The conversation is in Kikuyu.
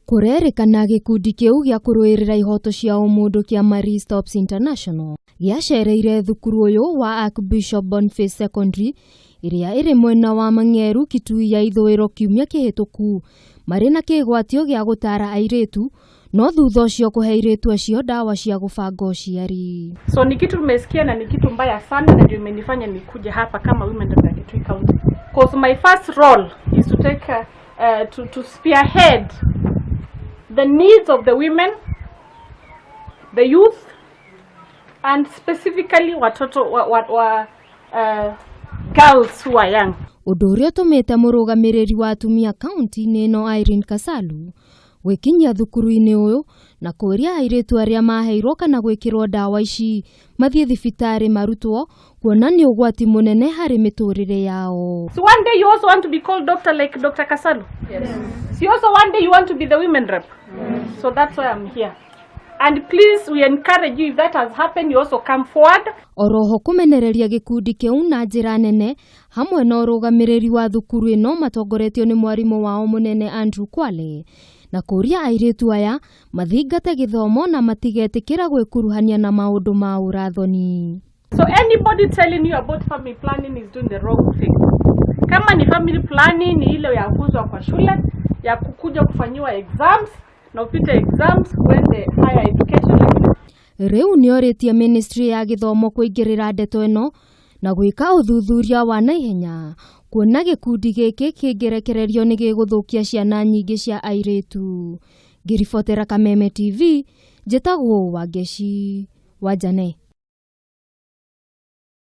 Kũrerĩkana gĩkundi kĩu gĩa kũrũĩrĩra ihoto cia ũmũndũ kĩa Marie Stopes International gĩacereire thukuru ũyũ wa Archbishop Boniface Secondary ĩrĩa ĩrĩ mwena wa Mang'eru, Kitui ya Ithũĩro, kiumia kĩhĩtũku marĩ na kĩgwatio gĩa gũtara airĩtu, no thutha ũcio kũhe airĩtu acio ndawa cia gũbanga ũciari. So ni kitu tumesikia na ni kitu mbaya sana, na ndio imenifanya nikuje hapa kama women rep ya Kitui County. 'Cause my first role is to take to spearhead the needs of the women, the youth, and specifically watoto wa girls who are young. Ũndũ ũrĩa ũtũmĩte mũrũgamĩrĩri wa atumia kaunti-inĩ ĩno, Irene Kasalu, gwĩkinyia thukuru-inĩ ũyũ na kũria airĩtu arĩa maheirwo kana gwĩkĩrwo ndawa ici mathiĩ thibitarĩ marutwo, kuona nĩ ũgwati mũnene harĩ mĩtũrĩre yao. So one day you also want to be called doctor like Dr. Kasalu? Yes. So also one day you want to be the women rep? Yes. So that's why I'm here. And please, we encourage you, if that has happened, you also come forward. Oroho kũmenereria gĩkundi kĩu na njĩra nene hamwe na ũrũgamĩrĩri wa thukuru ĩno matongoretio nĩ mwarimũ wao mũnene Andrew Kwale, na kũria airĩtu aya mathingate gĩthomo na matigetĩkĩra gwĩkuruhania na maũndũ ma ũrathoni. So anybody telling you about family planning is doing the wrong thing. Kama ni family planning, ni ile ya kuzwa kwa shule, ya kukuja kufanyiwa exams na upite exams uende higher education, lakini Rĩu nĩorĩtie ministry ya gĩthomo kũingĩrĩra ndeto ĩno na gwĩka ũthuthuria wa naihenya, kuona gĩkundi gĩkĩ kĩngĩrekererio nĩ gĩgũthũkia ciana nyingĩ cia airĩtu. Ngĩribotera Kameme TV, njĩtagwo Wangeci Wanjane.